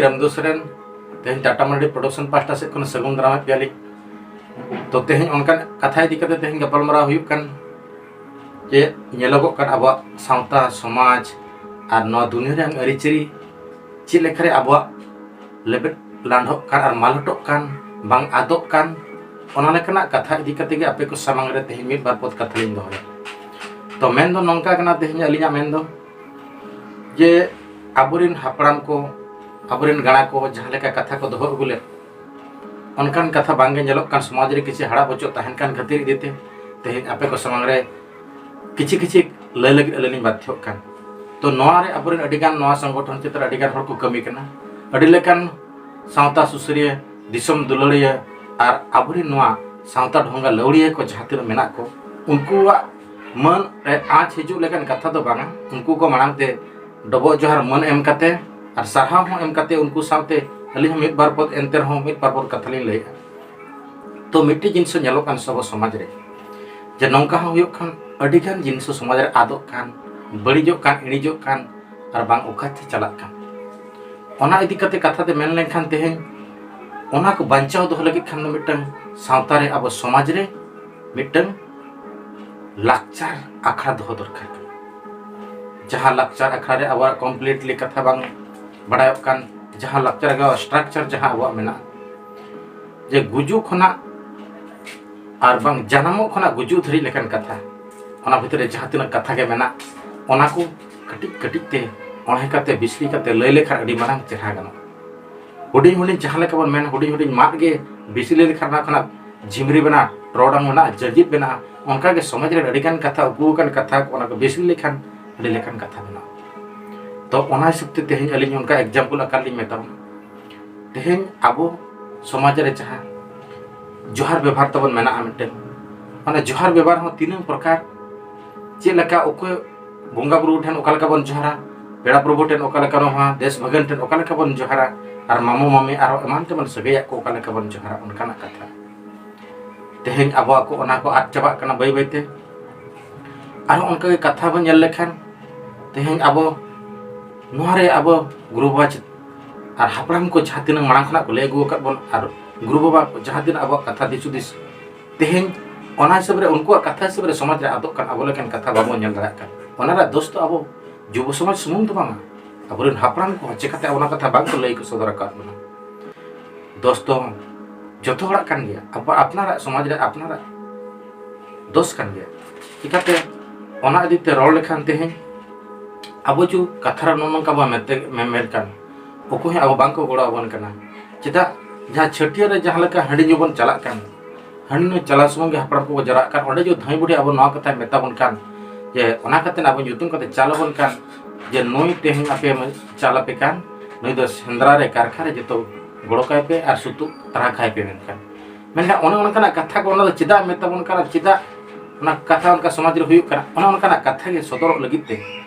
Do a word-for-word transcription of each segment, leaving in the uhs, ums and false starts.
ᱨᱟᱢᱫᱩ ᱥᱚᱨᱮᱱ᱾ ᱛᱮᱦᱮᱧ ᱴᱟᱴᱟ ᱢᱟᱨᱰᱤ ᱯᱨᱚᱰᱟᱠᱥᱚᱱ ᱯᱟᱦᱴᱟ ᱥᱮᱫ ᱠᱷᱚᱱ ᱥᱟᱹᱜᱩᱱ ᱫᱟᱨᱟᱢᱮᱫ ᱯᱮᱭᱟᱞᱤᱧ᱾ ᱛᱚ ᱛᱮᱦᱮᱧ ᱚᱱᱠᱟᱱ ᱠᱟᱛᱷᱟ ᱤᱫᱤ ᱠᱟᱛᱮ ᱛᱮᱦᱮᱧ ᱜᱟᱯᱟᱞᱢᱟᱨᱟᱣ ᱦᱩᱭᱩᱜ ᱠᱟᱱ, ᱡᱮ ᱧᱮᱞᱚᱜᱚᱜ ᱠᱟᱱ ᱟᱵᱚᱣᱟᱜ ᱥᱟᱶᱛᱟ ᱥᱚᱢᱟᱡᱽ ᱟᱨ ᱱᱚᱣᱟ ᱫᱩᱱᱤᱭᱟᱹ ᱨᱮᱭᱟᱜ ᱟᱹᱨᱤᱪᱟᱹᱞᱤ ᱪᱮᱫ ᱞᱮᱠᱟᱨᱮ ᱟᱵᱚᱣᱟᱜ ᱞᱮᱵᱮᱫ ᱞᱟᱸᱰᱷᱚᱜ ᱠᱟᱱ ᱟᱨ ᱢᱟᱞᱚᱴᱚᱜ ᱠᱟᱱ, ᱵᱟᱝ ᱟᱫᱚᱜ ᱠᱟᱱ, ᱚᱱᱟ ᱞᱮᱠᱟᱱᱟᱜ ᱠᱟᱛᱷᱟ ᱤᱫᱤ ᱠᱟᱛᱮ ᱜᱮ ᱟᱯᱮ ᱠᱚ ᱥᱟᱢᱟᱝ ᱨᱮ ᱛᱮᱦᱮᱧ ᱢᱤᱫ ᱵᱟᱨ ᱯᱚᱫ ᱠᱟᱛᱷᱟ ᱞᱤᱧ ᱫᱚᱦᱚᱭᱟ᱾ ᱛᱚ ᱢᱮᱱ ᱫᱚ ᱱᱚᱝᱠᱟ ᱠᱟᱱᱟ, ᱛᱮᱦᱮᱧ ᱟᱹᱞᱤᱧᱟᱜ ᱢᱮᱱ ᱫᱚ ᱡᱮ ᱟᱵᱚᱨᱮᱱ ᱦᱟᱯᱲᱟᱢ ᱠᱚ, ᱟᱵᱚᱨᱮᱱ ᱜᱟᱬᱟ ᱠᱚ ᱡᱟᱦᱟᱸ ᱞᱮᱠᱟ ᱠᱟᱛᱷᱟ ᱠᱚ ᱫᱚᱦᱚ ᱟᱹᱜᱩ ᱞᱮᱫ, ᱚᱱᱠᱟᱱ ᱠᱟᱛᱷᱟ ᱵᱟᱝᱜᱮ ᱧᱮᱞᱚᱜ ᱠᱟᱱ, ᱥᱚᱢᱟᱡᱽ ᱨᱮ ᱠᱤᱪᱷᱩ ᱦᱟᱲᱟ ᱵᱚᱪᱚᱜ ᱛᱟᱦᱮᱱ ᱠᱟᱱ ᱠᱷᱟᱹᱛᱤᱨ ᱤᱫᱤ ᱛᱮ ᱛᱮᱦᱮᱧ ᱟᱯᱮ ᱠᱚ ᱥᱟᱢᱟᱝ ᱨᱮ ᱠᱤᱪᱷᱤ ᱠᱤᱪᱷᱤ ᱞᱟᱹᱭ ᱞᱟᱹᱜᱤᱫ ᱟᱹᱞᱤᱧ ᱞᱤᱧ ᱵᱟᱫᱽᱫᱷᱚᱜ ᱠᱟᱱ᱾ ᱛᱚ ᱱᱚᱣᱟ ᱨᱮ ᱟᱵᱚᱨᱮᱱ ᱟᱹᱰᱤ ᱜᱟᱱ ᱱᱚᱣᱟ ᱥᱚᱝᱜᱚᱴᱷᱚᱱ ᱪᱮᱛᱟᱱ ᱨᱮ ᱟᱹᱰᱤ ᱜᱟᱱ ᱦᱚᱲ ᱠᱚ ᱠᱟᱹᱢᱤ ᱠᱟᱱᱟ, ᱟᱹᱰᱤ ᱞᱮᱠᱟᱱ ᱥᱟᱶᱛᱟ ᱥᱩᱥᱟᱹᱨᱤᱭᱟᱹ, ᱫᱤᱥᱚᱢ ᱫᱩᱞᱟᱹᱲᱤᱭᱟᱹ ᱟᱨ ᱟᱵᱚᱨᱮᱱ ᱱᱚᱣᱟ ᱥᱟᱶᱛᱟ ᱰᱷᱚᱸᱜᱟ ᱞᱟᱹᱣᱲᱤᱭᱟᱹ ᱠᱚ ᱡᱟᱦᱟᱸ ᱛᱤᱱᱟᱹᱜ ᱢᱮᱱᱟᱜ ᱠᱚ, ᱩᱱᱠᱩᱣᱟᱜ ᱢᱟᱹᱱ ᱨᱮ ᱟᱸᱪ ᱦᱤᱡᱩᱜ ᱞᱮᱠᱟᱱ ᱠᱟᱛᱷᱟ ᱫᱚ ᱵᱟᱝᱟ᱾ ᱩᱱᱠᱩ ᱠᱚ ᱢᱟᱲᱟᱝ ᱛᱮ ᱰᱚᱵᱚᱜ ᱡᱚᱦᱟᱨ ᱢᱟᱹᱱ ᱮᱢ ᱠᱟᱛᱮ ᱟᱨ ᱥᱟᱨᱦᱟᱣ ᱦᱚᱸ ᱮᱢ ᱠᱟᱛᱮ ᱩᱱᱠᱩ ᱥᱟᱶᱛᱮ ᱟᱹᱞᱤᱧ ᱦᱚᱸ ᱢᱤᱫ ᱵᱟᱨ ᱯᱚᱫ, ᱮᱱᱛᱮ ᱨᱮᱦᱚᱸ ᱢᱤᱫ ᱵᱟᱨ ᱯᱚᱫ ᱠᱟᱛᱷᱟ ᱞᱤᱧ ᱞᱟᱹᱭᱮᱫᱼᱟ᱾ ᱛᱚ ᱢᱤᱫᱴᱤᱡ ᱡᱤᱱᱤᱥ ᱧᱮᱞᱚᱜ ᱠᱟᱱ ᱟᱵᱚ ᱥᱚᱢᱟᱡᱽ ᱨᱮ, ᱡᱮ ᱱᱚᱝᱠᱟ ᱦᱚᱸ ᱦᱩᱭᱩᱜ ᱠᱷᱟᱱ ᱟᱹᱰᱤ ᱜᱟᱱ ᱡᱤᱱᱤᱥ ᱥᱚᱢᱟᱡᱽ ᱨᱮ ᱟᱫᱚᱜ ᱠᱟᱱ, ᱵᱟᱹᱲᱤᱡᱚᱜ ᱠᱟᱱ, ᱤᱬᱤᱡᱚᱜ ᱠᱟᱱ ᱟᱨ ᱵᱟᱝ ᱚᱠᱟᱛᱮ ᱪᱟᱞᱟᱜ ᱠᱟᱱ᱾ ᱚᱱᱟ ᱤᱫᱤ ᱠᱟᱛᱮ ᱠᱟᱛᱷᱟ ᱛᱮ ᱢᱮᱱ ᱞᱮᱱᱠᱷᱟᱱ ᱛᱮᱦᱮᱧ ᱚᱱᱟ ᱠᱚ ᱵᱟᱧᱪᱟᱣ ᱫᱚᱦᱚ ᱞᱟᱹᱜᱤᱫ ᱠᱷᱟᱱ ᱫᱚ ᱢᱤᱫᱴᱟᱝ ᱥᱟᱶᱛᱟ ᱨᱮ, ᱟᱵᱚ ᱥᱚᱢᱟᱡᱽ ᱨᱮ ᱢᱤᱫᱴᱟᱝ ᱞᱟᱠᱪᱟᱨ ᱟᱠᱷᱲᱟ ᱫᱚᱦᱚ ᱫᱚᱨᱠᱟᱨ ᱠᱟᱱᱟ᱾ ᱡᱟᱦᱟᱸ ᱞᱟᱠᱪᱟᱨ ᱟᱠᱷᱲᱟ ᱨᱮ ᱟᱵᱚᱣᱟᱜ ᱠᱚᱢᱯᱞᱤᱴᱞᱤ ᱠᱟᱛᱷᱟ ᱵᱟᱝ ᱵᱟᱲᱟᱭᱚᱜ ᱠᱟᱱ, ᱡᱟᱦᱟᱸ ᱞᱟᱠᱪᱟᱨ ᱟᱠᱷᱲᱟ ᱥᱴᱨᱟᱠᱪᱟᱨ ᱡᱟᱦᱟᱸ ᱟᱵᱚᱣᱟᱜ ᱢᱮᱱᱟᱜᱼᱟ, ᱡᱮ ᱜᱩᱡᱩᱜ ᱠᱷᱚᱱᱟᱜ ᱟᱨ ᱵᱟᱝ ᱡᱟᱱᱟᱢᱚᱜ ᱠᱷᱚᱱᱟᱜ ᱜᱩᱡᱩᱜ ᱫᱷᱟᱹᱨᱤᱡ ᱞᱮᱠᱟᱱ ᱠᱟᱛᱷᱟ, ᱚᱱᱟ ᱵᱷᱤᱛᱨᱤ ᱨᱮ ᱡᱟᱦᱟᱸ ᱛᱤᱱᱟᱹᱜ ᱠᱟᱛᱷᱟ ᱜᱮ ᱢᱮᱱᱟᱜ, ᱚᱱᱟ ᱠᱚ ᱠᱟᱹᱴᱤᱡ ᱠᱟᱹᱴᱤᱡ ᱛᱮ ᱚᱬᱦᱮ ᱠᱟᱛᱮ, ᱵᱤᱥᱞᱤ ᱠᱟᱛᱮ ᱞᱟᱹᱭ ᱞᱮᱠᱷᱟᱱ ᱟᱹᱰᱤ ᱢᱟᱨᱟᱝ ᱪᱮᱦᱨᱟ ᱜᱟᱱᱚᱜᱼᱟ᱾ ᱦᱩᱰᱤᱧ ᱦᱩᱰᱤᱧ ᱡᱟᱦᱟᱸ ᱞᱮᱠᱟ ᱵᱚᱱ ᱢᱮᱱᱟ, ᱦᱩᱰᱤᱧ ᱦᱩᱰᱤᱧ ᱢᱟᱫ ᱜᱮ ᱵᱤᱥᱞᱤ ᱞᱮᱠᱷᱟᱱ ᱚᱱᱟ ᱠᱷᱚᱱᱟᱜ ᱡᱷᱤᱢᱨᱤ ᱵᱮᱱᱟᱜᱼᱟ, ᱴᱚᱨᱚᱰᱟᱝ ᱵᱮᱱᱟᱜᱼᱟ, ᱡᱟᱹᱡᱤᱫ ᱵᱮᱱᱟᱜᱼᱟ᱾ ᱚᱱᱠᱟᱜᱮ ᱥᱚᱢᱟᱡᱽ ᱨᱮ ᱟᱹᱰᱤᱜᱟᱱ ᱠᱟᱛᱷᱟ, ᱩᱠᱩ ᱟᱠᱟᱱ ᱠᱟᱛᱷᱟ, ᱚᱱᱟ ᱠᱚ ᱵᱤᱥᱞᱤ ᱞᱮᱠᱷᱟᱱ ᱟᱹᱰᱤ ᱞᱮᱠᱟᱱ ᱠᱟᱛᱷᱟ ᱵᱮᱱᱟᱜᱼᱟ᱾ ᱛᱚ ᱚᱱᱟ ᱦᱤᱥᱟᱹᱵ ᱛᱮ ᱛᱮᱦᱮᱧ ᱟᱹᱞᱤᱧ ᱚᱱᱠᱟ ᱮᱠᱡᱟᱢᱯᱚᱞ ᱟᱠᱟᱨ ᱞᱤᱧ ᱢᱮᱛᱟᱵᱚᱱᱟ᱾ ᱛᱮᱦᱮᱧ ᱟᱵᱚ ᱥᱚᱢᱟᱡᱽ ᱨᱮ ᱡᱟᱦᱟᱸ ᱡᱚᱦᱟᱨ ᱵᱮᱵᱚᱦᱟᱨ ᱛᱟᱵᱚᱱ ᱢᱮᱱᱟᱜᱼᱟ ᱢᱤᱫᱴᱮᱱ, ᱚᱱᱟ ᱡᱚᱦᱟᱨ ᱵᱮᱵᱚᱦᱟᱨ ᱦᱚᱸ ᱛᱤᱱᱟᱹᱜ ᱯᱨᱚᱠᱟᱨ, ᱪᱮᱫ ᱞᱮᱠᱟ ᱚᱠᱚᱭ ᱵᱚᱸᱜᱟ ᱵᱩᱨᱩ ᱴᱷᱮᱱ ᱚᱠᱟ ᱞᱮᱠᱟ ᱵᱚᱱ ᱡᱚᱦᱟᱨᱟ, ᱯᱮᱲᱟ ᱯᱨᱚᱵᱷᱩ ᱴᱷᱮᱱ ᱚᱠᱟ ᱞᱮᱠᱟ, ᱱᱚᱣᱟ ᱫᱮᱥ ᱵᱷᱟᱹᱜᱟᱹᱱ ᱴᱷᱮᱱ ᱚᱠᱟ ᱞᱮᱠᱟ ᱵᱚᱱ ᱡᱚᱦᱟᱨᱟ, ᱟᱨ ᱢᱟᱢᱚ ᱢᱟᱢᱤ ᱟᱨᱦᱚᱸ ᱮᱢᱟᱱ ᱛᱮᱢᱟᱱ ᱥᱟᱹᱜᱟᱹᱭᱟᱜ ᱠᱚ ᱚᱠᱟ ᱞᱮᱠᱟ ᱵᱚᱱ ᱡᱚᱦᱟᱨᱟ, ᱚᱱᱠᱟᱱᱟᱜ ᱠᱟᱛᱷᱟ᱾ ᱛᱮᱦᱮᱧ ᱟᱵᱚᱣᱟᱜ ᱠᱚ ᱚᱱᱟ ᱠᱚ ᱟᱫ ᱪᱟᱵᱟᱜ ᱠᱟᱱᱟ ᱵᱟᱹᱭ ᱵᱟᱹᱭᱛᱮ᱾ ᱟᱨᱦᱚᱸ ᱚᱱᱠᱟᱜᱮ ᱠᱟᱛᱷᱟ ᱵᱚᱱ ᱧᱮᱞ ᱞᱮᱠᱷᱟᱱ ᱛᱮᱦᱮᱧ ᱟᱵᱚ ᱱᱚᱣᱟ ᱨᱮ ᱟᱵᱚ ᱜᱩᱨᱩ ᱵᱟᱵᱟ ᱪᱮ-, ᱟᱨ ᱦᱟᱯᱲᱟᱢ ᱠᱚ ᱡᱟᱦᱟᱸ ᱛᱤᱱᱟᱹᱜ ᱢᱟᱲᱟᱝ ᱠᱷᱚᱱᱟᱜ ᱠᱚ ᱞᱟᱹᱭ ᱟᱹᱜᱩ ᱟᱠᱟᱫ ᱵᱚᱱ, ᱟᱨ ᱜᱩᱨᱩ ᱵᱟᱵᱟ ᱠᱚ ᱡᱟᱦᱟᱸ ᱛᱤᱱᱟᱹᱜ ᱟᱵᱚᱣᱟᱜ ᱠᱟᱛᱷᱟ ᱫᱤᱥ ᱦᱩᱫᱤᱥ, ᱛᱮᱦᱮᱧ ᱚᱱᱟ ᱦᱤᱥᱟᱹᱵ ᱨᱮ ᱩᱱᱠᱩᱣᱟᱜ ᱠᱟᱛᱷᱟ ᱦᱤᱥᱟᱹᱵ ᱨᱮ ᱥᱚᱢᱟᱡᱽ ᱨᱮ ᱟᱫᱚᱜ ᱠᱟᱱ ᱟᱵᱚ ᱞᱮᱠᱟᱱ ᱠᱟᱛᱷᱟ ᱵᱟᱵᱚᱱ ᱧᱮᱞ ᱫᱟᱲᱮᱭᱟᱜ ᱠᱟᱱ᱾ ᱚᱱᱟ ᱨᱮᱭᱟᱜ ᱫᱳᱥ ᱫᱚ ᱟᱵᱚ ᱡᱩᱵᱚ ᱥᱚᱢᱟᱡᱽ ᱥᱩᱢᱩᱝ ᱫᱚ ᱵᱟᱝᱟ, ᱟᱵᱚᱨᱮᱱ ᱦᱟᱯᱲᱟᱢ ᱠᱚᱦᱚᱸ ᱪᱮᱠᱟᱛᱮ ᱚᱱᱟ ᱠᱟᱛᱷᱟ ᱵᱟᱝ ᱠᱚ ᱞᱟᱹᱭ ᱥᱚᱫᱚᱨ ᱟᱠᱟᱫ ᱵᱚᱱᱟ? ᱫᱳᱥ ᱫᱚ ᱡᱚᱛᱚ ᱦᱚᱲᱟᱜ ᱠᱟᱱ ᱜᱮᱭᱟ, ᱟᱵᱚ ᱟᱯᱱᱟᱨᱟᱜ ᱥᱚᱢᱟᱡᱽ ᱨᱮ ᱟᱯᱱᱟᱨᱟᱜ ᱫᱳᱥ ᱠᱟᱱ ᱜᱮᱭᱟ᱾ ᱪᱤᱠᱟᱛᱮ ᱚᱱᱟ ᱤᱫᱤ ᱛᱮ ᱨᱚᱲ ᱞᱮᱠᱷᱟᱱ ᱛᱮᱦᱮᱧ ᱟᱵᱚ ᱡᱩ ᱠᱟᱛᱷᱟ ᱨᱮ ᱱᱚᱜᱼᱚ ᱱᱚᱝᱠᱟ ᱵᱚᱱ ᱢᱮᱛᱮ-, ᱢᱮ-, ᱢᱮᱱ ᱠᱟᱱ, ᱚᱠᱚᱭ ᱦᱚᱸ ᱟᱵᱚ ᱵᱟᱝ ᱠᱚ ᱜᱚᱲᱚ ᱟᱵᱚᱱ ᱠᱟᱱᱟ᱾ ᱪᱮᱫᱟᱜ? ᱡᱟᱦᱟᱸ ᱪᱷᱟᱹᱴᱭᱟᱹᱨ ᱨᱮ ᱡᱟᱦᱟᱸ ᱞᱮᱠᱟ ᱦᱟᱺᱰᱤ ᱧᱩ ᱵᱚᱱ ᱪᱟᱞᱟᱜ ᱠᱟᱱ, ᱦᱟᱺᱰᱤ ᱧᱩ ᱪᱟᱞᱟᱣ ᱥᱩᱢᱩᱝ ᱜᱮ ᱦᱟᱯᱲᱟᱢ ᱠᱚᱠᱚ ᱡᱟᱣᱨᱟᱜ ᱠᱟᱱ, ᱚᱸᱰᱮ ᱡᱩ ᱫᱷᱟᱹᱭ ᱵᱩᱰᱷᱤ ᱟᱵᱚ ᱱᱚᱣᱟ ᱠᱟᱛᱷᱟᱭ ᱢᱮᱛᱟ ᱵᱚᱱ ᱠᱟᱱ ᱡᱮ ᱚᱱᱟ ᱠᱟᱛᱮ ᱟᱵᱚ ᱧᱩᱛᱩᱢ ᱠᱟᱛᱮ ᱪᱟᱞ ᱟᱵᱚᱱ ᱠᱟᱱ, ᱡᱮ ᱱᱩᱭ ᱛᱮᱦᱮᱧ ᱟᱯᱮ ᱪᱟᱞ ᱟᱯᱮ ᱠᱟᱱ, ᱱᱩᱭ ᱫᱚ ᱥᱮᱸᱫᱽᱨᱟ ᱨᱮ ᱠᱟᱨᱠᱷᱟ ᱨᱮ ᱡᱚᱛᱚ ᱜᱚᱲᱚ ᱠᱟᱭ ᱯᱮ ᱟᱨ ᱥᱩᱛᱩᱜ ᱛᱟᱨᱟ ᱠᱟᱭ ᱯᱮ ᱢᱮᱱᱠᱷᱟᱱ᱾ ᱢᱮᱱᱠᱷᱟᱱ ᱚᱱᱮ ᱚᱱᱠᱟᱱᱟᱜ ᱠᱟᱛᱷᱟ ᱠᱚ ᱚᱱᱟ ᱫᱚ ᱪᱮᱫᱟᱜ ᱢᱮᱛᱟ ᱵᱚᱱ ᱠᱟᱱᱟ, ᱪᱮᱫᱟᱜ ᱚᱱᱟ ᱠᱟᱛᱷᱟ ᱚᱱᱠᱟ ᱥᱚᱢᱟᱡᱽ ᱨᱮ ᱦᱩᱭᱩᱜ ᱠᱟᱱᱟ, ᱚᱱᱮ ᱚᱱᱠᱟᱱᱟᱜ ᱠᱟᱛᱷᱟ ᱜᱮ ᱥᱚᱫᱚᱨᱚᱜ ᱞᱟᱹᱜᱤᱫ ᱛᱮ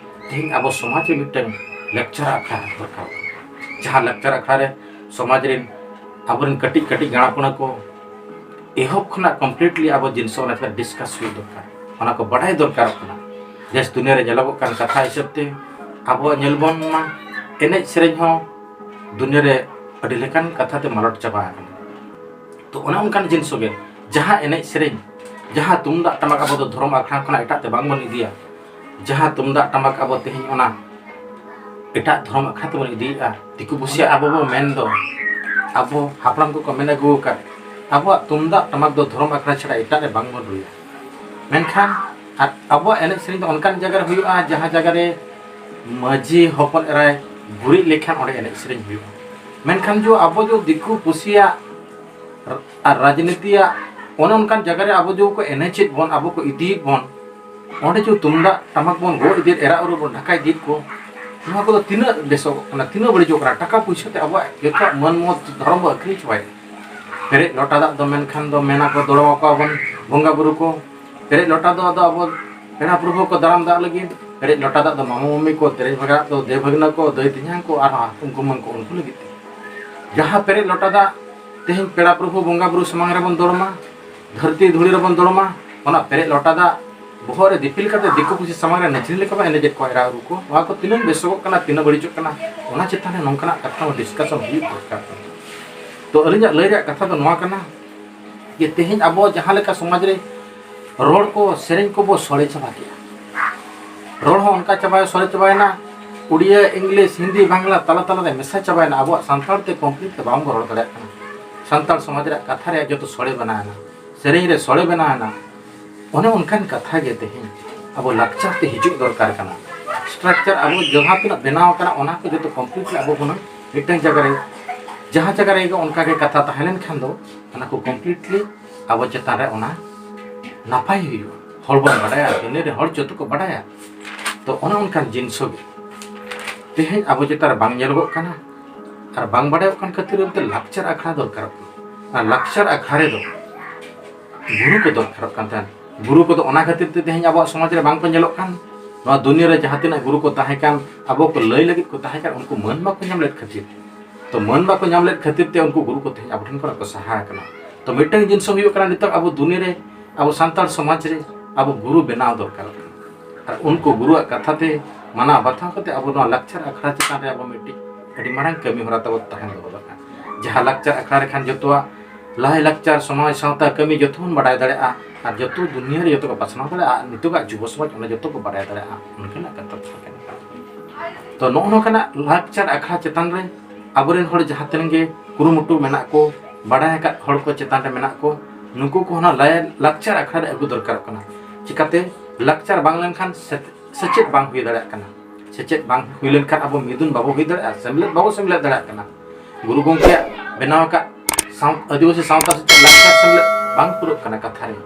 ᱛᱮᱦᱮᱧ ᱟᱵᱚ ᱥᱚᱢᱟᱡᱽ ᱨᱮ ᱢᱤᱫᱴᱟᱝ ᱞᱮᱠᱪᱟᱨ ᱟᱠᱷᱲᱟ ᱫᱚᱨᱠᱟᱨᱚᱜ ᱠᱟᱱᱟ᱾ ᱡᱟᱦᱟᱸ ᱞᱮᱠᱪᱟᱨ ᱟᱠᱷᱲᱟ ᱨᱮ ᱥᱚᱢᱟᱡᱽ ᱨᱮᱱ ᱟᱵᱚᱨᱮᱱ ᱠᱟᱹᱴᱤᱡ ᱠᱟᱹᱴᱤᱡ ᱜᱟᱬᱟ ᱯᱚᱬᱟ ᱠᱚ ᱮᱦᱚᱵ ᱠᱷᱚᱱᱟᱜ ᱠᱚᱢᱯᱞᱤᱴᱞᱤ ᱟᱵᱚ ᱡᱤᱱᱤᱥ ᱚᱱᱟ ᱪᱮᱛᱟᱱ ᱰᱤᱥᱠᱟᱥ ᱦᱩᱭᱩᱜ ᱫᱚᱨᱠᱟᱨ, ᱚᱱᱟ ᱠᱚ ᱵᱟᱰᱟᱭ ᱫᱚᱨᱠᱟᱨᱚᱜ ᱠᱟᱱᱟ᱾ ᱫᱮᱥ ᱫᱩᱱᱤᱭᱟᱹ ᱨᱮ ᱧᱮᱞᱚᱜᱚᱜ ᱠᱟᱱ ᱠᱟᱛᱷᱟ ᱦᱤᱥᱟᱹᱵ ᱛᱮ ᱟᱵᱚᱣᱟᱜ ᱧᱮᱞ ᱵᱚᱱ ᱢᱟ, ᱮᱱᱮᱡ ᱥᱮᱨᱮᱧ ᱦᱚᱸ ᱫᱩᱱᱤᱭᱟᱹ ᱨᱮ ᱟᱹᱰᱤ ᱞᱮᱠᱟᱱ ᱠᱟᱛᱷᱟ ᱛᱮ ᱢᱟᱞᱚᱴ ᱪᱟᱵᱟ ᱟᱠᱟᱱᱟ᱾ ᱛᱚ ᱚᱱᱮ ᱚᱱᱠᱟᱱ ᱡᱤᱱᱤᱥ ᱜᱮ, ᱡᱟᱦᱟᱸ ᱮᱱᱮᱡ ᱥᱮᱨᱮᱧ, ᱡᱟᱦᱟᱸ ᱛᱩᱢᱫᱟᱜ ᱴᱟᱢᱟᱠ ᱟᱵᱚ ᱫᱚ ᱫᱷᱚᱨᱚᱢ ᱟᱠᱷᱲᱟ ᱠᱷᱚᱱᱟᱜ ᱮᱴᱟᱜ ᱛᱮ ᱵᱟᱝ ᱵᱚᱱ ᱤᱫᱤᱭᱟ, ᱡᱟᱦᱟᱸ ᱛᱩᱢᱫᱟᱜ ᱴᱟᱢᱟᱠ ᱟᱵᱚ ᱛᱮᱦᱮᱧ ᱚᱱᱟ ᱮᱴᱟᱜ ᱫᱷᱚᱨᱚᱢ ᱟᱠᱷᱲᱟ ᱛᱮᱵᱚᱱ ᱤᱫᱤᱭᱮᱫᱼᱟ, ᱫᱤᱠᱩ ᱯᱩᱥᱤᱭᱟᱜ ᱟᱵᱚ ᱵᱚ ᱢᱮᱱ ᱫᱚ, ᱟᱵᱚ ᱦᱟᱯᱲᱟᱢ ᱠᱚᱠᱚ ᱢᱮᱱ ᱟᱹᱜᱩ ᱟᱠᱟᱫ, ᱟᱵᱚᱣᱟᱜ ᱛᱩᱢᱫᱟᱜ ᱴᱟᱢᱟᱠ ᱫᱚ ᱫᱷᱚᱨᱚᱢ ᱟᱠᱷᱲᱟ ᱪᱷᱟᱲᱟ ᱮᱴᱟᱜ ᱨᱮ ᱵᱟᱝ ᱵᱚᱱ ᱨᱩᱭᱟ᱾ ᱢᱮᱱᱠᱷᱟᱱ ᱟᱨ ᱟᱵᱚᱣᱟᱜ ᱮᱱᱮᱡ ᱥᱮᱨᱮᱧ ᱫᱚ ᱚᱱᱠᱟᱱ ᱡᱟᱭᱜᱟ ᱨᱮ ᱦᱩᱭᱩᱜᱼᱟ, ᱡᱟᱦᱟᱸ ᱡᱟᱭᱜᱟ ᱨᱮ ᱢᱟᱹᱡᱷᱤ ᱦᱚᱯᱚᱱ ᱮᱨᱟᱭ ᱜᱩᱨᱤᱡ ᱞᱮᱠᱷᱟᱱ ᱚᱸᱰᱮ ᱮᱱᱮᱡ ᱥᱮᱨᱮᱧ ᱦᱩᱭᱩᱜᱼᱟ᱾ ᱢᱮᱱᱠᱷᱟᱱ ᱡᱚ ᱟᱵᱚ ᱡᱚ ᱫᱤᱠᱩ ᱯᱩᱥᱤᱭᱟᱜ ᱟᱨ ᱨᱟᱡᱽᱱᱤᱛᱤᱭᱟᱜ ᱚᱱᱮ ᱚᱱᱠᱟᱱ ᱡᱟᱭᱜᱟ ᱨᱮ ᱟᱵᱚ ᱡᱚ ᱠᱚ ᱮᱱᱮᱡᱮᱫ ᱵᱚᱱ, ᱟᱵᱚ ᱠᱚ ᱤᱫᱤᱭᱮᱫ ᱵᱚᱱ, ᱚᱸᱰᱮ ᱡᱚ ᱛᱩᱢᱫᱟᱜ ᱴᱟᱢᱟᱠ ᱵᱚᱱ ᱜᱚᱜ ᱤᱫᱤᱭᱮᱫ, ᱮᱨᱟ ᱩᱨᱩ ᱵᱚᱱ ᱰᱷᱟᱠᱟ ᱤᱫᱤᱭᱮᱫ ᱠᱚ, ᱱᱚᱣᱟ ᱠᱚᱫᱚ ᱛᱤᱱᱟᱹᱜ ᱵᱮᱥᱚᱜ ᱠᱟᱱᱟ, ᱛᱤᱱᱟᱹᱜ ᱵᱟᱹᱲᱤᱡᱚᱜ ᱠᱟᱱᱟ? ᱴᱟᱠᱟ ᱯᱩᱭᱥᱟᱹ ᱛᱮ ᱟᱵᱚᱣᱟᱜ ᱡᱚᱛᱚᱣᱟᱜ ᱢᱟᱹᱱ ᱢᱚᱛ ᱫᱷᱚᱨᱚᱢ ᱵᱚ ᱟᱹᱠᱷᱨᱤᱧ ᱪᱟᱵᱟᱭᱮᱫᱟ᱾ ᱯᱮᱨᱮᱡ ᱞᱚᱴᱟ ᱫᱟᱜ ᱫᱚ ᱢᱮᱱᱠᱷᱟᱱ ᱫᱚ ᱢᱮᱱᱟ ᱠᱚ, ᱫᱚᱲᱚ ᱟᱠᱚᱣᱟ ᱵᱚᱱ ᱵᱚᱸᱜᱟ ᱵᱩᱨᱩ ᱠᱚ᱾ ᱯᱮᱨᱮᱡ ᱞᱚᱴᱟ ᱫᱚ ᱟᱫᱚ ᱟᱵᱚ ᱯᱮᱲᱟ ᱯᱨᱚᱵᱷᱩ ᱠᱚ ᱫᱟᱨᱟᱢ ᱫᱟᱜ ᱞᱟᱹᱜᱤᱫ, ᱯᱮᱨᱮᱡ ᱞᱚᱴᱟ ᱫᱟᱜ ᱫᱚ ᱢᱟᱢᱟ ᱢᱟᱢᱤ ᱠᱚ, ᱛᱮᱨᱮᱧ ᱵᱷᱟᱜᱟᱜ ᱫᱚ ᱫᱟᱹᱭ ᱵᱷᱟᱹᱜᱽᱱᱟᱹ ᱠᱚ, ᱫᱟᱹᱭ ᱛᱮᱧᱟᱝ ᱠᱚ, ᱟᱨᱦᱚᱸ ᱦᱟᱛᱚᱢ ᱠᱩᱢᱟᱹᱝ ᱠᱚ, ᱩᱱᱠᱩ ᱞᱟᱹᱜᱤᱫ ᱛᱮ᱾ ᱡᱟᱦᱟᱸ ᱯᱮᱨᱮᱡ ᱞᱚᱴᱟ ᱫᱟᱜ ᱛᱮᱦᱮᱧ ᱯᱮᱲᱟ ᱯᱨᱚᱵᱷᱩ ᱵᱚᱸᱜᱟ ᱵᱩᱨᱩ ᱥᱟᱢᱟᱝ ᱨᱮᱵᱚᱱ ᱫᱚᱲᱚᱢᱟ, ᱫᱷᱟᱹᱨᱛᱤ ᱫᱷᱩᱲᱤ ᱨᱮᱵᱚᱱ ᱫᱚᱲᱚᱢᱟ, ᱚᱱᱟ ᱯᱮᱨᱮᱡ ᱞᱚᱴᱟ ᱫᱟᱜ ᱵᱚᱦᱚᱜ ᱨᱮ ᱫᱤᱯᱤᱞ ᱠᱟᱛᱮ ᱫᱤᱠᱩ ᱯᱩᱥᱤ ᱥᱟᱢᱟᱝ ᱨᱮ ᱱᱟᱪᱨᱤ ᱞᱮᱠᱟ ᱵᱚᱱ ᱮᱱᱮᱡᱮᱫ ᱠᱚᱣᱟ ᱮᱨᱟ ᱩᱨᱩ ᱠᱚ᱾ ᱱᱚᱣᱟ ᱠᱚ ᱛᱤᱱᱟᱹᱜ ᱵᱮᱥᱚᱜᱚᱜ ᱠᱟᱱᱟ, ᱛᱤᱱᱟᱹᱜ ᱵᱟᱹᱲᱤᱡᱚᱜ ᱠᱟᱱᱟ, ᱚᱱᱟ ᱪᱮᱛᱟᱱ ᱨᱮ ᱱᱚᱝᱠᱟᱱᱟᱜ ᱠᱟᱛᱷᱟ ᱦᱚᱸ ᱰᱤᱥᱠᱟᱥᱚᱱ ᱦᱩᱭᱩᱜ ᱫᱚᱨᱠᱟᱨ ᱠᱟᱱᱟ᱾ ᱛᱚ ᱟᱹᱞᱤᱧᱟᱜ ᱞᱟᱹᱭ ᱨᱮᱭᱟᱜ ᱠᱟᱛᱷᱟ ᱫᱚ ᱱᱚᱣᱟ ᱠᱟᱱᱟ ᱡᱮ ᱛᱮᱦᱮᱧ ᱟᱵᱚ ᱡᱟᱦᱟᱸ ᱞᱮᱠᱟ ᱥᱚᱢᱟᱡᱽ ᱨᱮ ᱨᱚᱲ ᱠᱚ, ᱥᱮᱨᱮᱧ ᱠᱚᱵᱚ ᱥᱚᱲᱮ ᱪᱟᱵᱟ ᱠᱮᱜᱼᱟ, ᱨᱚᱲ ᱦᱚᱸ ᱚᱱᱠᱟ ᱪᱟᱵᱟ ᱥᱚᱲᱮ ᱪᱟᱵᱟᱭᱮᱱᱟ, ᱩᱲᱤᱭᱟ, ᱤᱝᱞᱤᱥ, ᱦᱤᱱᱫᱤ, ᱵᱟᱝᱞᱟ ᱛᱟᱞᱟ ᱛᱟᱞᱟᱨᱮ ᱢᱮᱥᱟ ᱪᱟᱵᱟᱭᱮᱱᱟ᱾ ᱟᱵᱚᱣᱟᱜ ᱥᱟᱱᱛᱟᱲ ᱛᱮ ᱠᱚᱢᱯᱞᱤᱴ ᱛᱮ ᱵᱟᱝᱵᱚ ᱨᱚᱲ ᱫᱟᱲᱮᱭᱟᱜ ᱠᱟᱱᱟ᱾ ᱥᱟᱱᱛᱟᱲ ᱥᱚᱢᱟᱡᱽ ᱨᱮᱭᱟᱜ ᱠᱟᱛᱷᱟ ᱨᱮᱭᱟᱜ ᱡᱚᱛᱚ ᱥᱚᱲᱮ ᱵᱮᱱᱟᱣᱮᱱᱟ, ᱥᱮᱨᱮᱧ ᱨᱮ ᱥᱚᱲᱮ ᱵᱮᱱᱟᱣᱮᱱᱟ᱾ ᱚᱱᱮ ᱚᱱᱠᱟᱱ ᱠᱟᱛᱷᱟ ᱜᱮ ᱛᱮᱦᱮᱧ ᱟᱵᱚ ᱞᱟᱠᱪᱟᱨ ᱛᱮ ᱦᱤᱡᱩᱜ ᱫᱚᱨᱠᱟᱨ ᱠᱟᱱᱟ᱾ ᱥᱴᱨᱟᱠᱪᱟᱨ ᱟᱵᱚ ᱡᱟᱦᱟᱸ ᱛᱤᱱᱟᱹᱜ ᱵᱮᱱᱟᱣ ᱟᱠᱟᱱᱟ, ᱚᱱᱟ ᱠᱚ ᱡᱚᱛᱚ ᱠᱚᱢᱯᱞᱤᱴᱞᱤ ᱟᱵᱚ ᱦᱩᱱᱟᱹᱝ ᱢᱤᱫᱴᱟᱝ ᱡᱟᱭᱜᱟ ᱨᱮ, ᱡᱟᱦᱟᱸ ᱡᱟᱭᱜᱟ ᱨᱮᱜᱮ ᱚᱱᱠᱟ ᱜᱮ ᱠᱟᱛᱷᱟ ᱛᱟᱦᱮᱸ ᱞᱮᱱᱠᱷᱟᱱ ᱫᱚ, ᱚᱱᱟ ᱠᱚ ᱠᱚᱢᱯᱞᱤᱴᱞᱤ ᱟᱵᱚ ᱪᱮᱛᱟᱱ ᱨᱮ ᱚᱱᱟ ᱱᱟᱯᱟᱭ ᱦᱩᱭᱩᱜᱼᱟ᱾ ᱦᱚᱲ ᱵᱚᱱ ᱵᱟᱰᱟᱭᱟ, ᱫᱩᱱᱤᱭᱟᱹ ᱨᱮ ᱦᱚᱲ ᱡᱚᱛᱚ ᱠᱚ ᱵᱟᱰᱟᱭᱟ᱾ ᱛᱚ ᱚᱱᱮ ᱚᱱᱠᱟᱱ ᱡᱤᱱᱤᱥ ᱜᱮ ᱛᱮᱦᱮᱧ ᱟᱵᱚ ᱪᱮᱛᱟᱱ ᱨᱮ ᱵᱟᱝ ᱧᱮᱞᱚᱜᱚᱜ ᱠᱟᱱᱟ᱾ ᱟᱨ ᱵᱟᱝ ᱵᱟᱰᱟᱭᱚᱜ ᱠᱟᱱ ᱠᱷᱟᱹᱛᱤᱨ ᱛᱮ ᱞᱟᱠᱪᱟᱨ ᱟᱠᱷᱲᱟ ᱫᱚᱨᱠᱟᱨᱚᱜ ᱠᱟᱱᱟ᱾ ᱟᱨ ᱞᱟᱠᱪᱟᱨ ᱟᱠᱷᱲᱟ ᱨᱮᱫᱚ ᱜᱩᱨᱩ ᱠᱚ ᱫᱚᱨᱠᱟᱨᱚᱜ ᱠᱟᱱ ᱛᱟᱦᱮᱸᱱ᱾ ᱜᱩᱨᱩ ᱠᱚᱫᱚ ᱚᱱᱟ ᱠᱷᱟᱹᱛᱤᱨ ᱛᱮ ᱛᱮᱦᱮᱧ ᱟᱵᱚᱣᱟᱜ ᱥᱚᱢᱟᱡᱽ ᱨᱮ ᱵᱟᱝ ᱠᱚ ᱧᱮᱞᱚᱜ ᱠᱟᱱ᱾ ᱱᱚᱣᱟ ᱫᱩᱱᱤᱭᱟᱹ ᱨᱮ ᱡᱟᱦᱟᱸ ᱛᱤᱱᱟᱹᱜ ᱜᱩᱨᱩ ᱠᱚ ᱛᱟᱦᱮᱸ ᱠᱟᱱ, ᱟᱵᱚ ᱠᱚ ᱞᱟᱹᱭ ᱞᱟᱹᱜᱤᱫ ᱠᱚ ᱛᱟᱦᱮᱸ ᱠᱟᱱ, ᱩᱱᱠᱩ ᱢᱟᱹᱱ ᱵᱟᱠᱚ ᱧᱟᱢ ᱞᱮᱫ ᱠᱷᱟᱹᱛᱤᱨ, ᱛᱚ ᱢᱟᱹᱱ ᱵᱟᱠᱚ ᱧᱟᱢ ᱞᱮᱫ ᱠᱷᱟᱹᱛᱤᱨ ᱛᱮ ᱩᱱᱠᱩ ᱜᱩᱨᱩ ᱠᱚ ᱛᱮᱦᱮᱧ ᱟᱵᱚ ᱴᱷᱮᱱ ᱠᱷᱚᱱᱟᱜ ᱠᱚ ᱥᱟᱦᱟ ᱟᱠᱟᱱᱟ᱾ ᱛᱚ ᱢᱤᱫᱴᱟᱝ ᱡᱤᱱᱤᱥ ᱦᱩᱭᱩᱜ ᱠᱟᱱᱟ, ᱱᱤᱛᱚᱜ ᱟᱵᱚ ᱫᱩᱱᱤᱭᱟᱹ ᱨᱮ, ᱟᱵᱚ ᱥᱟᱱᱛᱟᱲ ᱥᱚᱢᱟᱡᱽ ᱨᱮ ᱟᱵᱚ ᱜᱩᱨᱩ ᱵᱮᱱᱟᱣ ᱫᱚᱨᱠᱟᱨᱚᱜ ᱠᱟᱱᱟ᱾ ᱟᱨ ᱩᱱᱠᱩ ᱜᱩᱨᱩᱣᱟᱜ ᱠᱟᱛᱷᱟ ᱛᱮ ᱢᱟᱱᱟᱣ ᱵᱟᱛᱟᱣ ᱠᱟᱛᱮ ᱟᱵᱚ ᱱᱚᱣᱟ ᱞᱟᱠᱪᱟᱨ ᱟᱠᱷᱲᱟ ᱪᱮᱛᱟᱱ ᱨᱮ ᱟᱵᱚ ᱢᱤᱫᱴᱤᱡ ᱟᱹᱰᱤ ᱢᱟᱨᱟᱝ ᱠᱟᱹᱢᱤ ᱦᱚᱨᱟ ᱛᱟᱵᱚ ᱛᱟᱦᱮᱸ ᱫᱚᱦᱚ ᱫᱚᱨᱠᱟᱨ᱾ ᱡᱟᱦᱟᱸ ᱞᱟᱠᱪᱟᱨ ᱟᱠᱷᱲᱟ ᱨᱮ ᱠᱷᱟᱱ ᱡᱚᱛᱚᱣᱟᱜ ᱞᱟᱭ ᱞᱟᱠᱪᱟᱨ, ᱥᱚᱢᱟᱡᱽ, ᱥᱟᱶᱛᱟ ᱠᱟᱹᱢᱤ ᱡᱚᱛᱚ ᱵᱚᱱ ᱵᱟᱰᱟᱭ ᱫᱟᱲᱮᱭᱟᱜᱼᱟ ᱟᱨ ᱡᱚᱛᱚ ᱫᱩᱱᱤᱭᱟᱹ ᱨᱮ ᱡᱚᱛᱚ ᱠᱚ ᱯᱟᱥᱱᱟᱣ ᱫᱟᱲᱮᱭᱟᱜᱼᱟ ᱟᱨ ᱱᱤᱛᱚᱜᱟᱜ ᱡᱩᱵᱚ ᱥᱚᱢᱟᱡᱽ ᱚᱱᱟ ᱡᱚᱛᱚ ᱠᱚ ᱵᱟᱰᱟᱭ ᱫᱟᱲᱮᱭᱟᱜᱼᱟ, ᱚᱱᱠᱟᱱᱟᱜ ᱠᱟᱛᱷᱟ ᱛᱟᱦᱮᱸ ᱠᱟᱱᱟ᱾ ᱛᱚ ᱱᱚᱜᱼᱚ ᱱᱚᱝᱠᱟᱱᱟᱜ ᱞᱟᱠᱪᱟᱨ ᱟᱠᱷᱲᱟ ᱪᱮᱛᱟᱱ ᱨᱮ ᱟᱵᱚᱨᱮᱱ ᱦᱚᱲ ᱡᱟᱦᱟᱸ ᱛᱤᱱᱟᱹᱜ ᱜᱮ ᱠᱩᱨᱩᱢᱩᱴᱩ ᱢᱮᱱᱟᱜ ᱠᱚ, ᱵᱟᱰᱟᱭ ᱟᱠᱟᱫ ᱦᱚᱲ ᱠᱚ ᱪᱮᱛᱟᱱ ᱨᱮ ᱢᱮᱱᱟᱜ ᱠᱚ, ᱱᱩᱠᱩ ᱠᱚ ᱚᱱᱟ ᱞᱟᱭ-, ᱞᱟᱠᱪᱟᱨ ᱟᱠᱷᱲᱟ ᱨᱮ ᱟᱹᱜᱩ ᱫᱚᱨᱠᱟᱨᱚᱜ ᱠᱟᱱᱟ᱾ ᱪᱤᱠᱟᱹᱛᱮ ᱞᱟᱠᱪᱟᱨ ᱵᱟᱝ ᱞᱮᱱᱠᱷᱟᱱ ᱥᱮ-, ᱥᱮᱪᱮᱫ ᱵᱟᱝ ᱦᱩᱭ ᱫᱟᱲᱮᱭᱟᱜ ᱠᱟᱱᱟ᱾ ᱥᱮᱪᱮᱫ ᱵᱟᱝ ᱦᱩᱭ ᱞᱮᱱᱠᱷᱟᱱ ᱟᱵᱚ ᱢᱤᱫᱩᱱ ᱵᱟᱵᱚ ᱦᱩᱭ ᱫᱟᱲᱮᱭᱟᱜᱼᱟ, ᱥᱮᱢᱞᱮᱫ ᱵᱟᱵᱚ ᱥᱮᱢᱞᱮᱫ ᱫᱟᱲᱮᱭᱟᱜ ᱠᱟᱱᱟ᱾ ᱜᱩᱨᱩ ᱜᱚᱢᱠᱮᱭᱟᱜ ᱵᱮᱱᱟᱣ ᱟᱠᱟᱫ ᱥᱟᱶ-, ᱟᱹᱫᱤᱵᱟᱹᱥᱤ ᱥᱟᱶᱛᱟ ᱥᱮᱪᱮᱫ ᱞᱟᱠᱪᱟᱨ ᱥᱮᱢᱞᱮᱫ ᱵᱟᱝ ᱯᱩᱨᱟᱹᱜ ᱠᱟᱱᱟ ᱠᱟᱛᱷᱟ ᱨᱮ᱾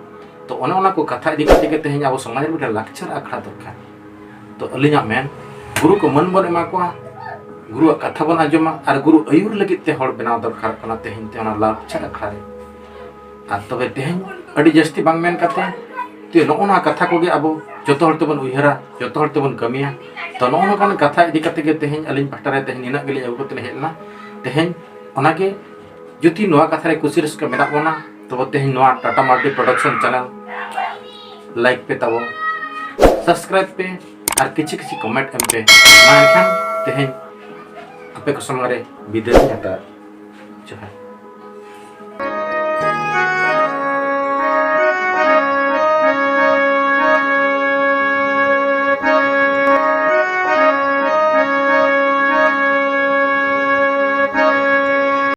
ᱛᱚ ᱚᱱᱮ ᱚᱱᱟ ᱠᱚ ᱠᱟᱛᱷᱟ ᱤᱫᱤ ᱠᱟᱛᱮ ᱜᱮ ᱛᱮᱦᱮᱧ ᱟᱵᱚ ᱥᱚᱢᱟᱡᱽ ᱨᱮ ᱢᱤᱫᱴᱟᱝ ᱞᱟᱠᱪᱟᱨ ᱟᱠᱷᱲᱟ ᱫᱚᱨᱠᱟᱨ᱾ ᱛᱚ ᱟᱹᱞᱤᱧᱟᱜ ᱢᱮᱱ, ᱜᱩᱨᱩ ᱠᱚ ᱢᱟᱹᱱ ᱵᱚᱱ ᱮᱢᱟ ᱠᱚᱣᱟ, ᱜᱩᱨᱩᱣᱟᱜ ᱠᱟᱛᱷᱟ ᱵᱚᱱ ᱟᱸᱡᱚᱢᱟ ᱟᱨ ᱜᱩᱨᱩ ᱟᱹᱭᱩᱨ ᱞᱟᱹᱜᱤᱫ ᱛᱮ ᱦᱚᱲ ᱵᱮᱱᱟᱣ ᱫᱚᱨᱠᱟᱨᱚᱜ ᱠᱟᱱᱟ ᱛᱮᱦᱮᱧ ᱛᱮ ᱚᱱᱟ ᱞᱟᱠᱪᱟᱨ ᱟᱠᱷᱲᱟ ᱨᱮ᱾ ᱟᱨ ᱛᱚᱵᱮ ᱛᱮᱦᱮᱧ ᱟᱹᱰᱤ ᱡᱟᱹᱥᱛᱤ ᱵᱟᱝ ᱢᱮᱱ ᱠᱟᱛᱮ, ᱛᱚ ᱱᱚᱜᱼᱚ ᱱᱚᱣᱟ ᱠᱟᱛᱷᱟ ᱠᱚᱜᱮ ᱟᱵᱚ ᱡᱚᱛᱚ ᱦᱚᱲ ᱛᱮᱵᱚᱱ ᱩᱭᱦᱟᱹᱨᱟ, ᱡᱚᱛᱚ ᱦᱚᱲ ᱛᱮᱵᱚᱱ ᱠᱟᱹᱢᱤᱭᱟ᱾ ᱛᱚ ᱱᱚᱜᱼᱚ ᱱᱚᱝᱠᱟᱱ ᱠᱟᱛᱷᱟ ᱤᱫᱤ ᱠᱟᱛᱮ ᱜᱮ ᱛᱮᱦᱮᱧ ᱟᱹᱞᱤᱧ ᱯᱟᱦᱴᱟ ᱨᱮ ᱛᱮᱦᱮᱧ ᱱᱤᱱᱟᱹᱜ ᱜᱮᱞᱤᱧ ᱟᱹᱜᱩ ᱠᱟᱛᱮ ᱞᱤᱧ ᱦᱮᱡ ᱞᱮᱱᱟ᱾ ᱛᱮᱦᱮᱧ ᱚᱱᱟᱜᱮ ᱡᱩᱫᱤ ᱱᱚᱣᱟ ᱠᱟᱛᱷᱟ ᱨᱮ ᱠᱩᱥᱤ ᱨᱟᱹᱥᱠᱟᱹ ᱢᱮᱱᱟᱜ ᱵᱚᱱᱟ, ᱛᱚᱵᱮ ᱛᱮᱦᱮᱧ ᱱᱚᱣᱟ Tata multi production channel like ᱯᱮ ᱛᱟᱵᱚ, subscribe ᱯᱮ ᱟᱨ ᱠᱤᱪᱷᱤ ᱠᱤᱪᱷᱤ comment ᱮᱢ ᱯᱮ᱾ ᱢᱟ ᱮᱱᱠᱷᱟᱱ ᱛᱮᱦᱮᱧ ᱟᱯᱮ ᱠᱚ ᱥᱟᱢᱟᱝ ᱨᱮ ᱵᱤᱫᱟᱹᱭ ᱤᱧ ᱦᱟᱛᱟᱣᱟ᱾ ᱡᱚᱦᱟᱨ᱾